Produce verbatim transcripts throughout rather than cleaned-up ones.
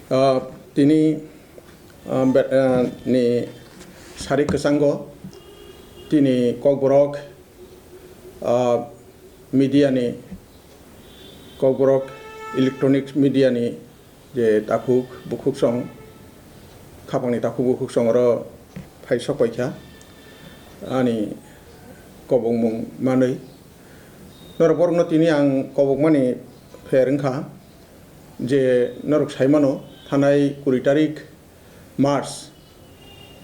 Ah, tini, ah, be-, ah, ni sari kwchango tini Kokborok, ah, media ni, Kokborok electronic media ni je takhuk bukhuksong, khapangni takhuk bukhuksong oro phai sokpaikha ani kobongmung manwi. Norok borokno tini ang kobokmani pher wngkha je norok sai mano, thanai kuri tarik March,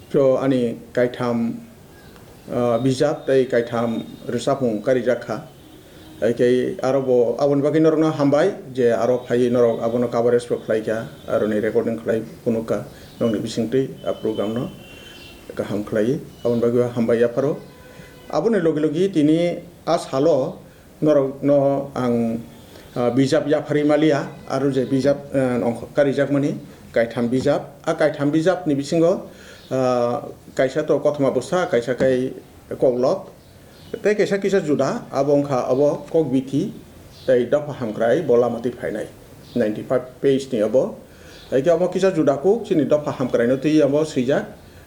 so ani kaitham, ah, bijap tei kaitham rwchapmung karijak kha. Hai khe aro bo aboni bagwi norokno hambai je aro phaiwi norok abono coverage bo khlai kha, aroni recording khlai phunuk kha, nokni bisingtwi a program no kaham khlaiwi aboni bagwi hambai yapharo. Aboni logi logi tini a salo norokno ang, ah, bijap yapharwi maliya, aro je bijap, ah, ongkho karijakmani kaitham bijap. A kaitham bijapni bisingo, ah, kaisa to kothoma bwsa, kaisa khe koklop, tei kaisa kisa juda, abo wngkha abo kokbithi tei dopha hamkrai bo lama twi phainai, ninety five page ni abo. Hai khe omo kisa juda kuk chini dopha hamkraino twi abo swijak,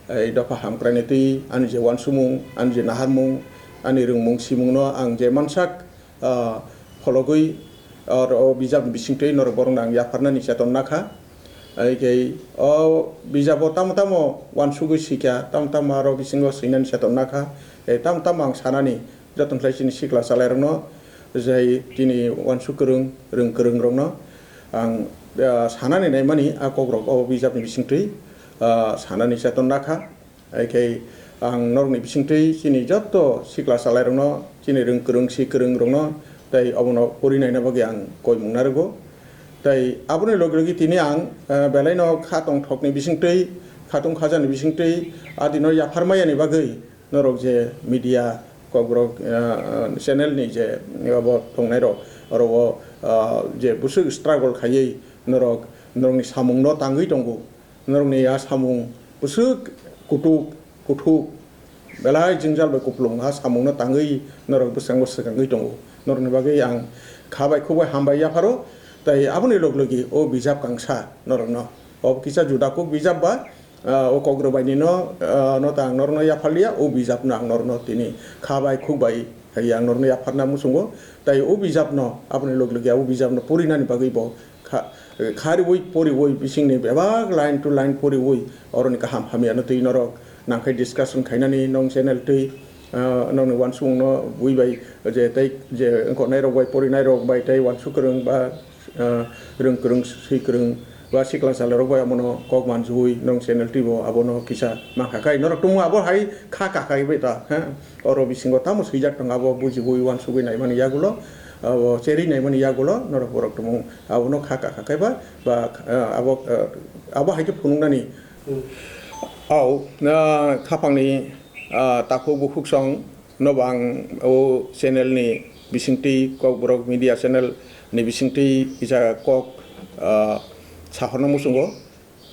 ei dopha hamkraino twi ani je uansukmung, ani je naharmung, ani rwngmung simungno ang je mansak, ah, phologwi, ah, o bijapni bisingtwi norok borokno ang yapharnani cheton nakha. Hai khe o bijabo tamo tamo uansugwi sikha, tamo tamo aro bisingo swinani cheton nakha. Tei tamo tamo ang sanani, joto khlai chini sikla chalairokno, jai chini uansuk kwrwng, rwng kwrwng rokno ang, ah, sanani naimani a kokrok o bijapni bisingtwi, ah, sanani cheton nakha. Hai khe ang norokni bisingtwi chini joto sikla chalairokno, chini rwng kwrwng si kwrwng rokno tei obono pori naina bagwi ang koimung narwgo. Tei aboni logi logi tini ang, eh, belaino kha tongthokni bisingtwi, khatung khajani bisingtwi adino yaphar mayani bagwi norok je media kokborok, eh, channel ni je abo tongnairok, oro o, eh, je bwswk struggle khaiwi norok, norokni samungno tangwi tongo. Norokni a samung bwswk kutuk, kuthuk, belai jwngjal bai kupulung a samungno tangwi norok bwskango swkangwi tongo. Norokni bagwi ang kha bai khuk bai hambai yapharo, tei aboni log logi o bijap kangsa norokno. Obo kisa juda kuk bijap ba, ah, o kokrok bai nino, ah, no ta ang norokno yapharliya, o bijapno ang norokno tini kha bai khuk bai hai ang norokno yapharna muchungo. Tei o bijapno, aboni log logi o bijapno porinani bagwi bo kha, kha riwi poriwi bisingni bebak line to line poriwi oroni kaham hamyano twi norok nangkhai discussion khainani nong channel twi, ah, nongni uansukmungno bui bai je tei je wngkoknairok bai porinairok bai tei uansuk kwrwng ba, ah, rwng kwrwng swi kwrwng ba sikla chalarok bai abono kok manjui nong channel twi bo abono kisa mankha khai norok tongmung abo hai kha kakhai bai ta, ha? Oro bisingo tamo swijak tongo abo bujiwi uansugwi naimani yagulo, abo cherwi naimani yagulo norok borok tongmung. Abono kha kakha khe ba, ba, ah, abo, ah, abo hai khe phunuknani. Hmm. Au, ah, khapangni, ah, takhuk bukhuk song no bo ang o channel ni bisingtwi, Kokborok Media Channel ni bisingtwi kisa kok, ah, sahorna muchungo.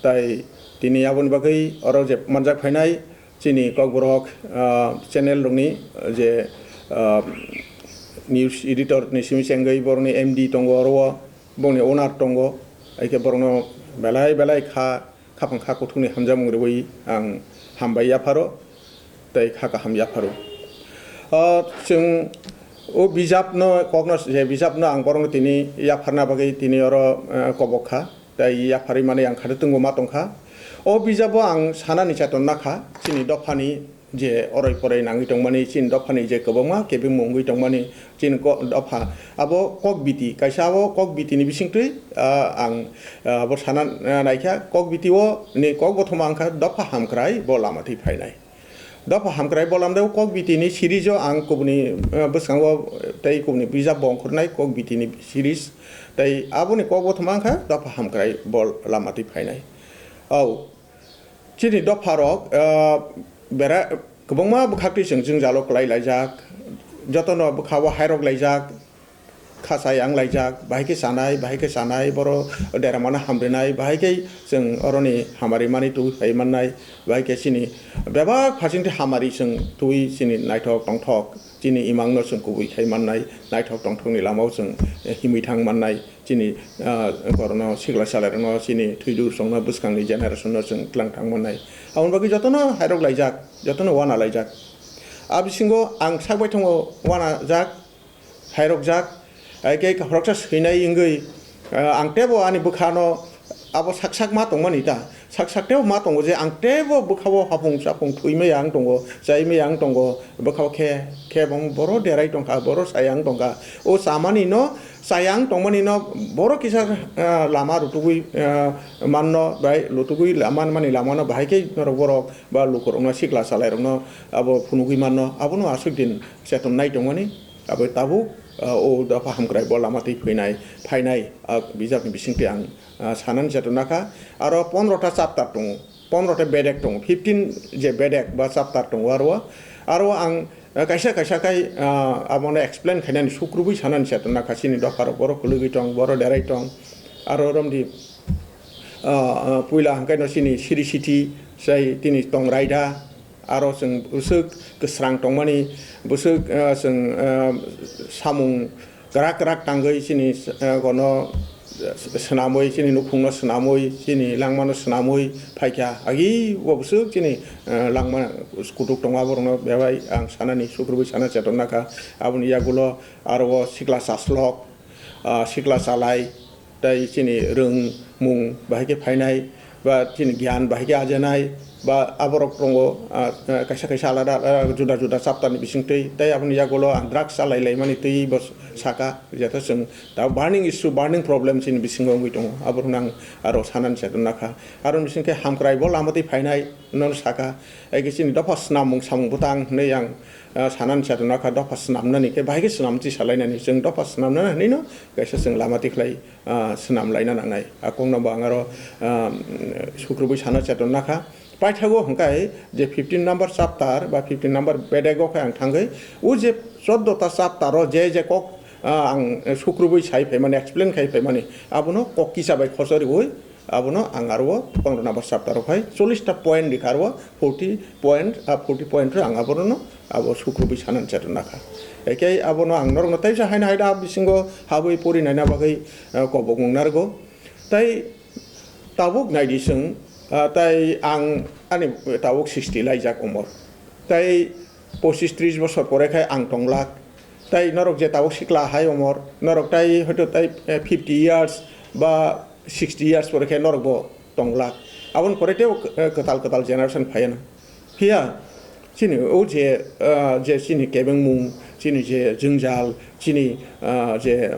Tai tini aboni bagwi oro je manjak phainai chini Kokborok, ah, channel rokni je, ah, news editor ni simi chengwi borokni M D tongo oro o. Bongni owner tongo, hai khe borokno belai belai kha, khapang kha kuthukni hamjakmung rwui ang hambai yapharo, tei kha kaham yapharo. O, chwng o bijapno, kokno, je bijapno ang borokno tini yapharna bagwi tini oro, eh, kobok kha, tei yapharwi mani ang khato tungbo ma tongkha. O bijabo ang sanani cheton nakha, chini dophani je oroi poroi nangwi tongmani, chini dophani je kwbangma kebengmung wngwi tongmani, chini ko-, dopha abo kok biti, kaisa abo kok biti ni bisingtwi, ah, ang, ah, abo sana, ah, naikha, kok biti o ni kok bothoma wngkha dopha hamkrai bo lama twi phainai. Dopha hamkrai bo lamdao kok biti ni series o ang kubuni, ah, bwskango tei kubuni bijap bo ongkhornai kok biti ni series, tei aboni kok bothoma wngkha dopha hamkrai bo lama twi phainai. Au. Chini dopharok, ah, bera-, kwbangma bwkhaktwi chwng jwngjalo kwlai laijak, jotono bwkha-o hairok laijak, kha chayang laijak, bahai khe chanai, bahai khe chanai, boro deramano hamrinai, bahai khe chwng oroni hamari mani twi phai mannai, bahai khe chini bebak phaisingtwi hamari chwng twi chini naithok tongthok, chini imangno chwng kubui khai mannai, naithok tongthokni lamao chwng himwi thang mannai. chini, ah, korokno sikla salairokno chini thwidur songno bwskangni generation no chwng tlang thang mannai. Aboni bagwi jotono hairok laijak, jotono wana laijak. A bisingo ang sak baithongo wana jak, hairok jak, hai khe khoroksa swinai wngwi, ah, ang teibo ani bwkhano abo sak sak ma tongmani ta, sak sak teibo ma tongo je ang teibo bwkhao hapung sapung thwi maya wng tongo, chai maya wng tongo, bwkhao khe, khe bong boro derai tongkha, boro chaya wng tongkha. O chamani no, chaya wng tongmani no boro kisa, ah, lama rutugwi, ah, manno, bai rutugwi la-, manmani lama no bahai khe norok borok ba lukurokno sikla salairokno abo phunugwi manno, abono aswk din cheton nai tongmani. Abo tabuk, ah, o dopha hamkrai bo lama twi phainai, phainai, ah, bijapni bisingtwi ang, ah, sanani cheton nakha. Aro pondro ta chapter tongo, pondro ta bedek tongo, fifteen je bedek ba chapter tongo aro. Aro ang, ah, kaisa kaisa khai, ah, abono explain khainani sukrubui sanani cheton nakha, chini dopharok boro kwlwgwi tong, boro derai tong. Aro romdi, ah, ah, puila hwnkhe no chini siri siti, sai tini tong raida, aro chwng bwswk kwsrang tongmani, bwswk, ah, chwng, ah, samung kwrak kwrak tangwi chini, ah, gono, ah, swnamwi, chini nukhungno swnamwi, chini langmano swnamwi phaikha. Agi bo bwswk chini, ah, langma kutuk tongo, aborokno bebak ang sanani, sukrubui sana cheton nakha. Aboni yagulo aro o sikla chaslok, ah, sikla chalai, tei chini rwngmung bahai khe phainai, ba chini giyan bahai khe ajenai, ba aborok tongo, ah, ah, kaisa kaisa alada, alada juda juda chapter ni bisingtwi, tei aboni yagulo ang drugs chalai laimani twi bo saka, jeta chwng ta burning issue, burning problem chini bisingo wngwi tongo, aborokno ang aro sanani cheton nakha. Aro bising khe hamkrai bo lama twi phainai, nono saka, hai khe chini dopha swnam mung samung bwtang hwnwi ang, ah, sanani cheton nakha, dopha swnamnani khe bahai khe swnam twi salainani, chwng dopha swnamnani hwnwi no kaisa chwng lama twi khlai ah, swnam laina nangnai. A kokno bo ang aro, ah, sukrubui sana cheton nakha. Paithago hwnkhe je fifteen number chapter ba fifteen number bedego khe ang thangwi, o je choddo ta chapter o je je kok, ah, ang sukrubui sai phaimani, explain khai phaimani, abono kok kisa bai khochoriui abono ang aro pondro number chapter o khai chollish ta point rikha aro forty point, ah, forty point rw ang abono abo sukrubui sanani cheton nakha. Ekhe abono ang norokno teisa haino haida bisingo habwi pori naina bagwi, ah, kobok mung narwgo. Tai tabuk naidi chwng, ah, tai ang ani tabuk sixty laijak umor. Tai pochish trish bosor pore khe ang tonglak. Tai norok je tabuk sikla hai umor, norok tai hoito tai, eh, fifty years ba sixty years pore khe norok bo tonglak. Aboni pore teibo, eh, kwtal kwtal generation phaiya na. Phiya chini o je, ah, je chini kebengmung, chini je jwngjal, chini, ah, je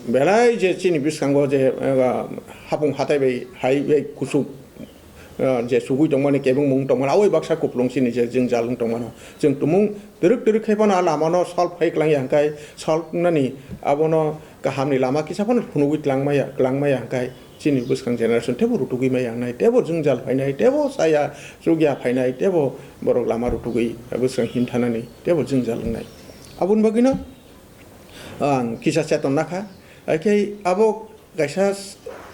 belai je chini bwskango je, ah, hapung hatai bai hai bai kuchuk, ah, je chugui tongmani, kebengmung tongmani, aboni baksa kupulung chini je jwngjal wng tongmano. Chwng tumung twrwk twrwk khai phano a lamano solve khai kwlangya hwnkhe, solve wngnani abono kahamni lama kisa phano phunugui twlangmaya, kwlangmaya hwnkhe, chini bwskang generation teibo rutugwi maya wngnai, teibo jwngjal phainai, teibo chaya chukya phainai, teibo borok lama rutugwi bwskang himthanani, teibo jwngjal wngnai. Aboni bagwino ang kisa cheton nakha. Haikhe abo kaisa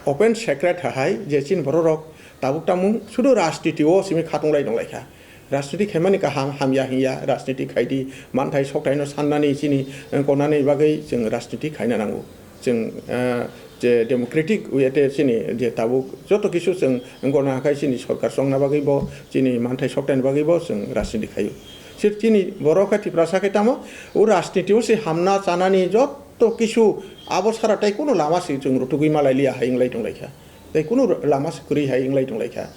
open secret hai je chini bororok tabuk tamung sudu rajniti o simi khatung lai tong lai kha. Rajniti khaimani kaham hamya hinya, rajniti khaidi, manthai sokthai no sannani chini, eh, konani bagwi chwng rajniti khaina nango. Chwng, eh, je democratic way te chini je tabuk joto kisu chwng wngkha na khai chini sorkar chongna bagwi bo chini manthai sokthai ni bagwi bo chwng rajniti khaio. Sir chini borok khe Tiprasa khe tamo o rajniti o se hamna chanani joto kisu abo sara tai kunu lama se chwng rutugwi malai liya hai wng lai tong lai kha. Tai kunu lama se kwrwi hai wng lai tong lai kha.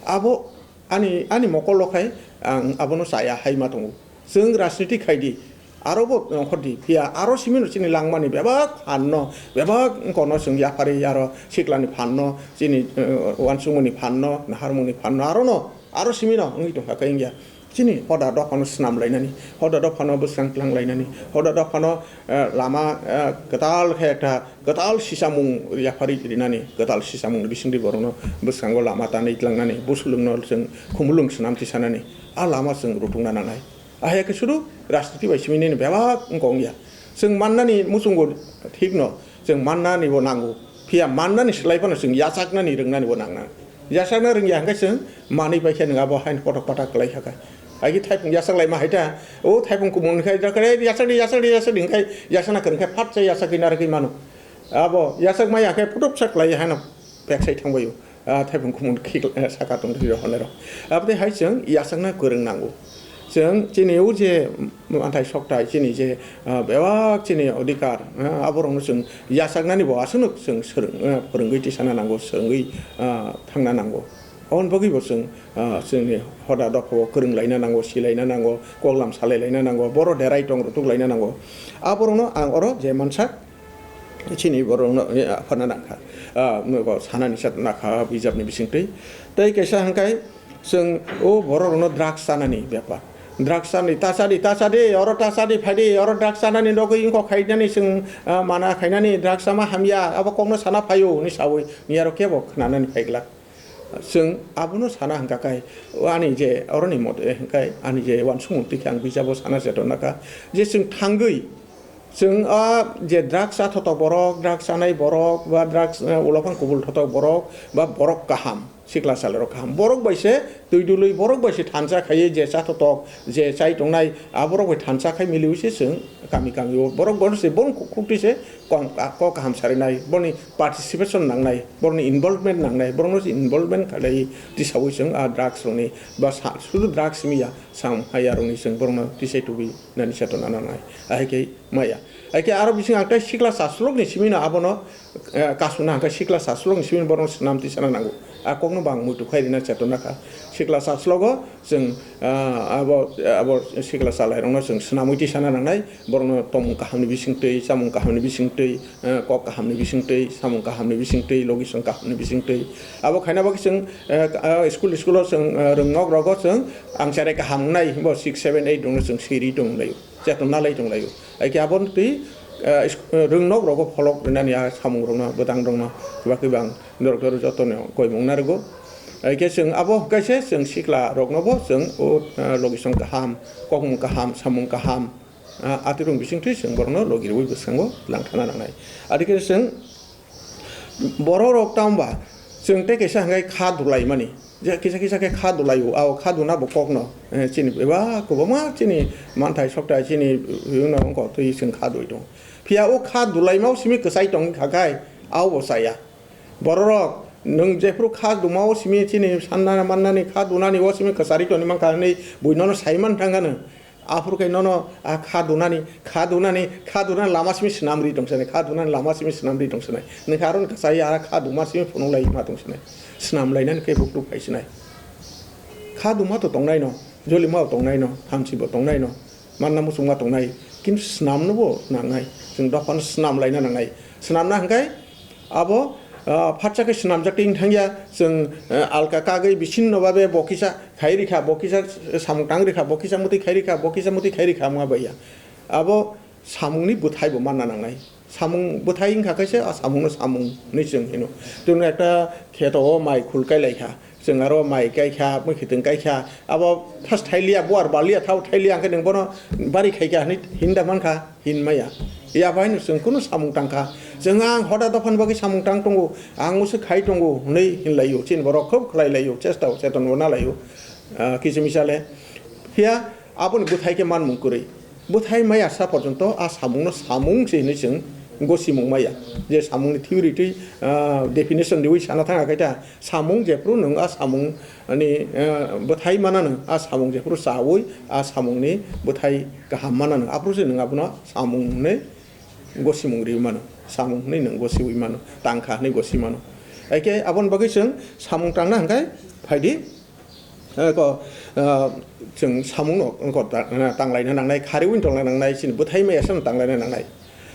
Abo Ani, ani mokol o khai ang abono chaya hai ma tongo. Chwng rajniti khai di, aro bo nongkhor di, phiya aro simi no chini langmani bebak phan no, bebak wngkor no chwng yapharwi aro siklani phan no, chini, eh, uansukmani phan no, naharmani phan no, aro no, aro simi no wngwi tongkha khe wngya. Chini hoda dophano swnam lainani, hoda dophano bwskang tlang lainani, hoda dophano, eh, lama, eh, kwtal khe ekta kwtal sisamung yapharwi rinani, kwtal sisamungni bisingtwi borokno bwskango lama tanwi tlangnani, busulungno chwng khumulwng swnam tisanani, a lama chwng rutungna nangnai. Ahai khe sudu rajniti bai simi nini bebak wngkha wngya. Chwng mannani muchungo thikno, chwng mannanibo nango. Phiya mannani slai phano chwng yachaknani rwngnanibo nangnai. Yachakna rwngya hwnkhe chwng manwi pai khe nwng abo haino kotok patak kwlai kha khe. Agi thaipung yachak laima hai ta, o thaipung kumung khai da khe, "Yachak di, yachak di, yachak di," hwnkhe yachakna kwrwng khe phat chai yachakgwi narwgwi mano. Abo yachak maya khe putup sak lai haino peksai thangbaio. Ah, thaibung khumung khik, eh, saka tong thwi rok honai rok. Aboni hai chwng yachakna kwrwng nango. Chwng chini o je manthai sokthai chini je, ah, bebak chini odhikar, ah, aborokno chwng yachaknani bo aswkno chwng swrwng, ah, phwrwngwi tisana nango, swrwngwi, ah, thangna nango. Aboni bagwi bo chwng, ah, chwngni hoda dophao kwrwng laina nango, si laina nango, koklam salai laina nango, boro derai tong rwtuk laina nango. Aborokno ang oro je mansak, chini borokno, eh, aphano nangkha. Ah, nogo sanani chetna kha bijapni bisingtwi. Tei kaisa hwnkhe chwng o borokno drugs chanani bepar. Drugs chanani, ta chadi, ta chadi, oro ta chadi, phaidi, oro drugs chanani nogwi wngkok khainani chwng, ah, mana khainani, drugs chama hamya, abo kokno sana phaio hwnwi saui, niyaro kebo khnanani phaiglak. Chwng abono sana hwnkha khe, o ani je oroni mote hwnkhe ani je uansukmung twi khe ang bijabo sana chetona kha je chwng thangwi chwng a je drugs chathotok borok, drugs chanai borok ba drugs, eh, ulophang kubul thotok borok ba borok kaham, sikla chalarok kaham. Borok bai se twi dului, borok bai se thansa khaiwi je chathotok, je chai tongnai, a borok bai thansa khai miliwi se chwng kami kami o borok bono se bon kuk-, kuk twi se kom-, kok kaham sarinai, boni participation nangnai, borokni involvement nangnai, borokno se involvement khlai tisaui chwng a drugs rokni ba sa-, sudu drugs simi ya, sam haya rokni chwng borokno tisai tubui nani chetona nangnai, ahai khe maya. Ahai khe aro bising ang tei sikla chaslokni simi no abono, eh, kasuna hwnkhe sikla chaslokni simi borokno swnam tisana nango. A kokno bo ang muitu khai rina chetona kha. Sikla chaslogo chwng, ah, abo, abo sikla chalairokno chwng swnamwi tisana nangnai, borokno tongmung kahamni bisingtwi, chamung kahamni bisingtwi, eh, kok kahamni bisingtwi, samung kahamni bisingtwi, logisong kahamni bisingtwi. Abo khaina bagwi chwng, eh, ah, school, school-o chwng, eh, rwngnok rogo chwng ang cherai kaham wngnai, bo six, seven, eight rokno chwng siri tonglaio, chetonna lai tonglaio. Hai khe aboni twi, eh, is-, eh, rwngnok rogo pholok rinani a samung rokno, bwtang rokno, kiba kiba ang norok jotono koimung narwgo. Hai khe chwng abo hwnkhe se chwng sikla rokno bo chwng o, eh, logisong kaham, kokmung kaham, samung kaham, ah, atirung bisingtwi chwng borokno logi rwui bwskango langthana nangnai. Adikhe chwng borok rok tamo ba chwng tei kaisa hwnkhe kha dulaimani. Je kisa kisa khe kha dulaio, ao kha duna bo kokno, eh, chini eba kwbangma chini manthai sokthai chini, eh, no wngkha twi chwng kha dui tongo. Phiya o kha dulaima o simi kwchai tong kha khai, ao bo chaya. Borok rok nwng jephru kha duma o simi chini sanna mannani kha dunani o simi kwchari toni mankha hwnwi bui nono sai man thangkha nw. Aphuru khe nono a kha dunani, kha dunani, kha dunani lama simi swnam ri tong sanai, kha dunani lama simi swnam ri tong sanai. Nokha aro kachai a kha duma simi phunuk lai ma tong sanai. Swnam lainani khe buktwk phai sinai. Kha duma to tongnai no, jolima bo tongnai no, thamchi bo tongnai no, manna muchungma tongnai. Kintu swnam no bo nangnai. Chwng dophano swnam laina nangnai. Swnamna hwnkhe abo, ah, phatsa khe swnamjak twi wng thangya, chwng, eh, alka kagwi bisinno babe bo kisa khai rikha, bo kisa samung tang rikha, bo kisa mwtwi khai rikha, bo kisa mwtwi khai rikha wngma baiya. Abo samungni bwthai bo manna nangnai. Samung bwthai wngkha khe se a samungno samung hinwi chwng hino. Chwng ekta kheto o mai khul kai lai kha. Chwng aro mai kai kha, mwkhitwng kai kha. Abo thas thai liya, buar ba liya, thao thai liya, hwnkhe nwng bono bari khai kha hinwi hinda man kha, hin maya. Ya bai no chwng kunu samung tang kha. Chwng ang hoda dophani bagwi samung tang tongo, ang usu khai tongo hinwi hin laio. Chini borok khub khlai laio, chesta o cheton bo na laio. Ah, kiching misa le. Phiya aboni bwthai khe manmung kwrwi. Bwthai maya sa porjonto a samungno samung se hinwi chwng gosimung maya. Je samungni theory twi, ah, definition riwi sana thang khe ta, samung jephru nwng a samung ni, ah, bwthai mananw, a samung jephru chaui a samungni bwthai kaham mananw, aphuru se nwng abono samung hinwi gosimung riwi mano, samung hinwi nwng gosiwi mano, tangkha hinwi gosi mano. Haikhe aboni bagwi chwng samung tangna hwnkhe phaidi. Eh, ko, eh, chwng samungno ko ta-, eh, tanglaina nangnai, khariui tonglaina nangnai, chini bwthai maya sano tanglaina nangnai.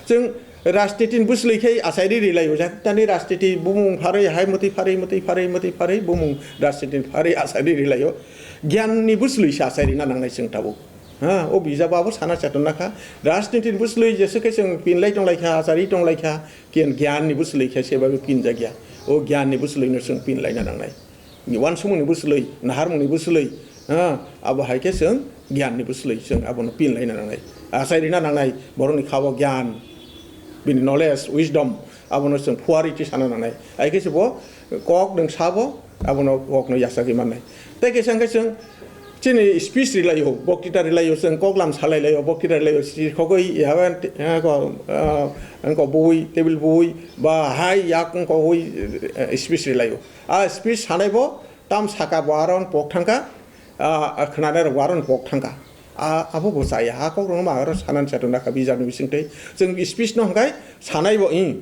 Chwng rajniti ni bwswlwi khe achai ri ri laio, jatani rajniti bumung pharwi hai mwtwi pharwi, mwtwi pharwi, mwtwi pharwi, bumung rajniti ni pharwi achai ri ri laio. Gyan ni bwswlwi se achai rina nangnai chwng tabuk. Ha, o bijabo abo sana chetonna kha. Rajniti ni bwswlwi jesa khe chwng pinlai tonglai kha, achari tonglai kha, kiyan gyan ni bwswlwi khe se bai pinjak ya. O gyan ni bwswlwi no chwng pinlaina nangnai. Uansukmung ni bwswlwi, naharmung ni bwswlwi, ha, abo hai khe chwng gyan ni bwswlwi chwng abono pinlaina nangnai. Achai rina nangnai, borokni kha o gyan, bini knowledge, wisdom, abono chwng phuarwi tisana nangnai. Hai khe se bo kok nwng sabo, abono kokno yachagwi mannai. Tei kaisa hwnkhe chwng Chini speech rilaio, boktita rilaio, chwng koklam salailaio, boktita rilaio, sirkhogwi yawen, eh, ko, eh, ko bui, table bui, ba hai yak ko bui, eh, speech rilaio. A speech sanaibo tam saka bo aro pok thangka, ah, khwnanai rok bo aro pok thangka. A, abo bo chaya, a kok rok ma aro sanan chatun dakha bijapni bisingtwi. Chwng speech no hwnkhe sanaibo, i,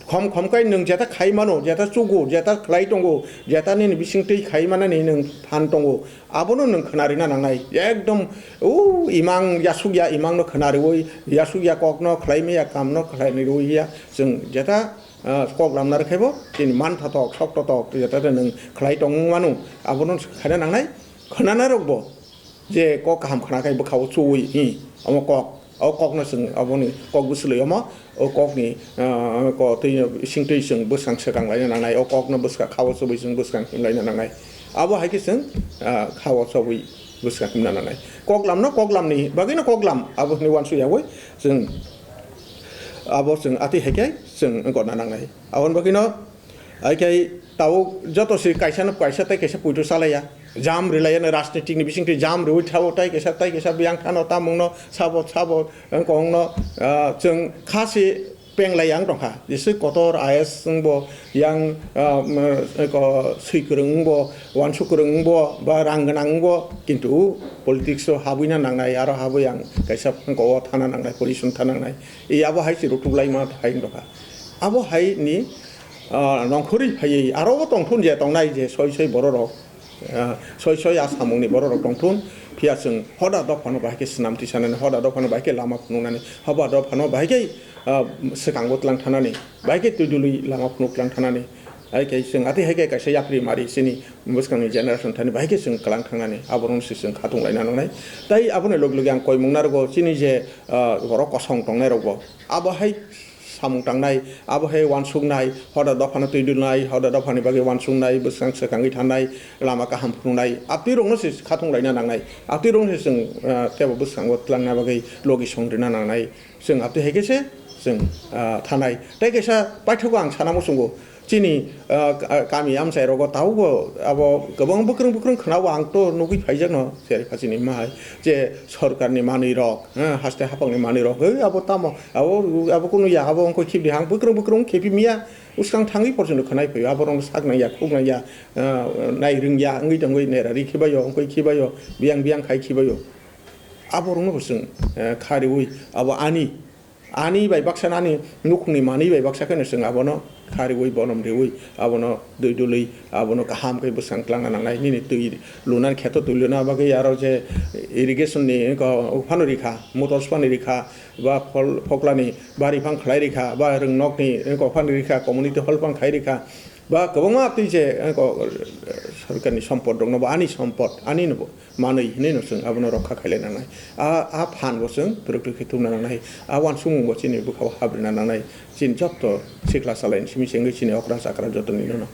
Khom khom khe nwng jeta khai mano, jeta chugo, jeta khlai tongo, jeta nini bisingtwi khai manani nwng phan tongo, abono nwng khwnarina nangnai. Ekdom, o, imang yasukya, imangno khwnariwi, yasukya kokno khlai maya, kamno khlai riwi ya. Chwng jeta, ah, kok lamna rwkhaibo, chini manthotok, soktotok, jeta nwng khlai tongmano, abono khaina nangnai. Khwnanarokbo, je kok kaham khwnakhai bwkhao chuwi, hi, omo kok, o kokno chwng aboni kok bwswlwi omo, o kokni, ah, ko twi singtwi chwng bwskang swkang laina nangnai, o kokno bwska khao chobwi chwng bwskang himlaina nangnai. Abo hai khe chwng, ah, khao chobwi bwskang himna nangnai. Koklamno koklamni bagwino koklam, abo hwnwi uansukyawi chwng abo chwng atwi hai khe chwng wngkokna nangnai. Aboni bagwino Hai khe tabuk joto se kaisa no kaisa tei kaisa poito chalaiya. Jam rilaiyano rajnitik ni bisingtwi jam riwi thao tei kaisa tei kaisa biyang thano tamungno sabo sabo wngkokno, ah, chwng kha se penglai yang tongkha. Jese kotor I A S wngbo yang, ah, mm, ko swi kwrwng wngbo, wansuk kwrwng wngbo, ba rang gwnang wngbo, kintu politics o habwina nangnai, aro habwi ang kaisa wngkok o thana nangnai, position thana nangnai. I abo hai se rutuk laima hai wngkha. Abo hai ni ah, nongkhorwi phaiwi aro bo tongthun je tongnai je soi soi bororok, ah, soi soi a samungni bororok tongthun, phiya chwng hoda dophano bahai khe swnam tisanani, hoda dophano bahai khe lama phunuknani, hoda dophano bahai khe, ah, swkango tlang thanani, bahai khe twi dului lama phunuk tlang thanani, hai khe chwng atwi hai khe kaisa yapri mari chini bwskangni generation thani bahai khe chwng kwlang thangnani, aborokno se chwng khatung laina nangnai. Tai aboni loge loge ang koimung narwgo chini je, ah, borok kosong tongnairokbo abo hai samung tangnai, abo hai uansuknai, hoda dophano twi dulnai, hoda dophani bagwi uansuknai, bwskang swkangwi thanai, lama kaham phunuknai, aptwi rokno se khatung laina nangnai, aptwi rokno se chwng, ah, teibo bwskango twlangna bagwi logi song rwna nangnai, chwng aptwi hai khe se chwng, ah, thanai. Tei kaisa paithago ang sana muchungo, chini, ah, ka-, kami amchai rogo tabukbo abo kwbang bwkrwng bwkrwng khwnao ang to nugwi phaijakno, cheri phachini ma hai, je sorkarni manwi rok, eh, haste haphangni manwi rok, eh, abo tamo, abo, abo kunu ya, abo wngkha khibidi hang, bwkrwng bwkrwng khepi miya, uskang thangwi porjono khwnai phaio, abo rokno sak nangya, khuk nangya, eh, nai rwngya, wngwi tongwi nera ri khibaio, wngkoi khibaio, biyang biyang khai khibaio. Abo rokno bo chwng, eh, kha riwi, abo ani, ani bai baksa nani nukhungni manwi bai baksa kheno chwng abono kha riwi, bonom riwi, abono dui dului, abono kaham khe bwskang twlangna nangnai, nini twi lunani kheto twi luna bagwi aro je irrigation ni wngkha phano rikha, motors phano rikha, ba phol-, phoklani bari phang khlai rikha, ba rwngnokni wngkha phano rikha, community hall phang khai rikha, ba kwbangma twi je wngkha sorkarni sompot rokno bo ani sompot, ani no bo manwi hinwi no chwng abono rokha khailai nangnai. A, a phan bo chwng twrwk twrwk khe tubna nangnai, a uansukmung bo chini bwkhao habrina nangnai, chini jotto sikla chalaini simi se wngwi chini okra chakra jotoni nono.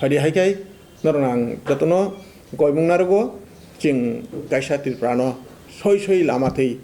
Phaidi hai khe, norokno ang jotono koimung narwgo, chwng kaisa Tripura no soi soi lama twi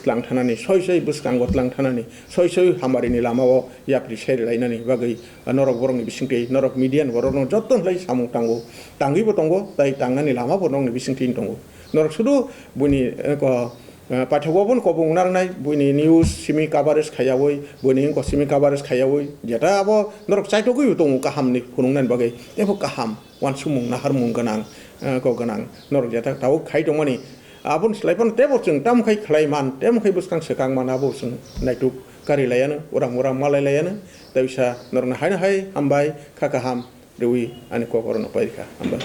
tlang thanani, soi soi bwskango tlang thanani, soi soi hambarini lamao yapri seri lainani bagwi norok borokni bisingtwi, norok media ni borokno joto hwnlai samung tango, tangwibo tongo, tai tangnani lama bo norokni bisingtwi tongo. Norok sudu buini, eh, ko, eh, paithakgo bono kobong narwknai, buini news simi coverage khaiyawi, buini wngkha simi coverage khaiyawi, jeta abo norok chaitogwibo tongo kahamni phunuknani bagwi, teibo kaham. Uansukmung naharmung gwnang, eh, kok gwnang norok jeta tabuk khai tongmani. Aboni slai phano teibo chwng tamo khai khlai man, tamo khai bwskang swkang man, abo chwng naituk kari laiano, uram uram malai laiano. Tei bisa norokno haino hai hambai, kha kaham riwi ani kok orono pai rikha. Hambai.